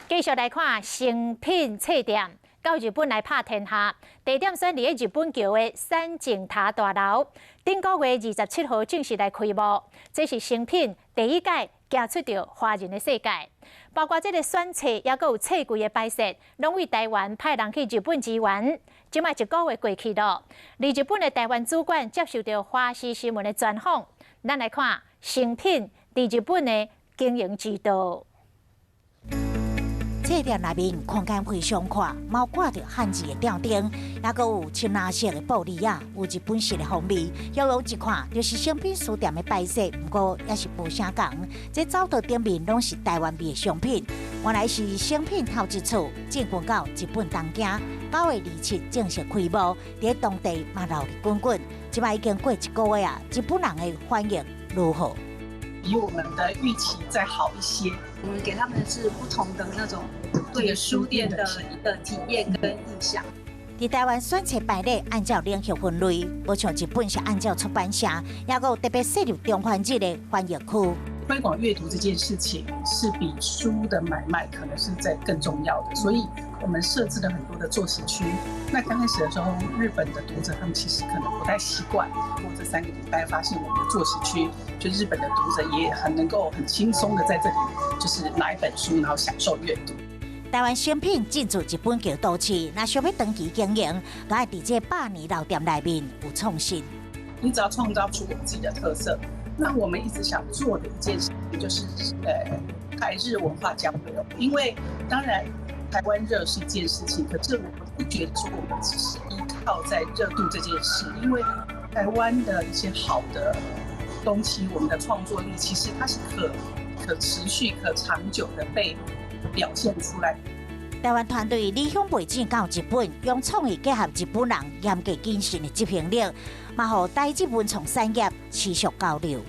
繼續來看誠品冊店到日本來拍天下，地點選佇咧日本橋的三井塔大樓，頂個月27號正式來開幕。這是誠品第一擺行出著華人的世界，包括這个選冊，抑閣有冊櫃的擺設，攏為台灣派人去日本支援。這擺一個月過去囉，佇日本的台灣主管接受著華視新聞的專訪，咱來看誠品佇日本的經營之道。冊店內面空間非常闊，嘛有掛著漢字的吊燈，抑閣有深藍色的布簾仔，有日本式的風味。遙遙一看，就是誠品書店的擺設，毋過也是無啥仝。這走道頂面攏是台灣味的商品，原來是誠品頭一次進軍到日本東京，9月27正式開幕，佇當地嘛鬧熱滾滾。這擺已經過一個月啊，日本人的反應如何？比我們的預期再好一些。我們給他們是不同的那種對書店的一個體驗跟印象。佇台灣選冊排列按照領域分類，無像日本是按照出版社，抑閣有特別設立中翻日的翻譯區。推廣閱讀這件事情是比書的買賣可能是在更重要的，所以我們設置了很多的坐席區。那剛開始的時候，日本的讀者他們其實可能不太習慣。過這3個禮拜，發現我們的坐席區，就日本的讀者也很能夠很輕鬆的在這裡，就是拿一本書，然後享受閱讀。台灣誠品進駐日本橋都市，若想欲長期經營，閣愛佇這百年老店內面有創新。你只要創造出我們自己的特色。那我們一直想做的一件事情就是，台日文化交流。因為當然台灣熱是一件事情，可是我們不覺得說我們只是依靠在熱度這件事，因為台灣的一些好的東西，我們的創作力其實它是可持續、可長久的被表現出來。台灣團隊離鄉背井到日本，用創意結合日本人嚴格謹慎的執行力，嘛予台日文創產業持續交流。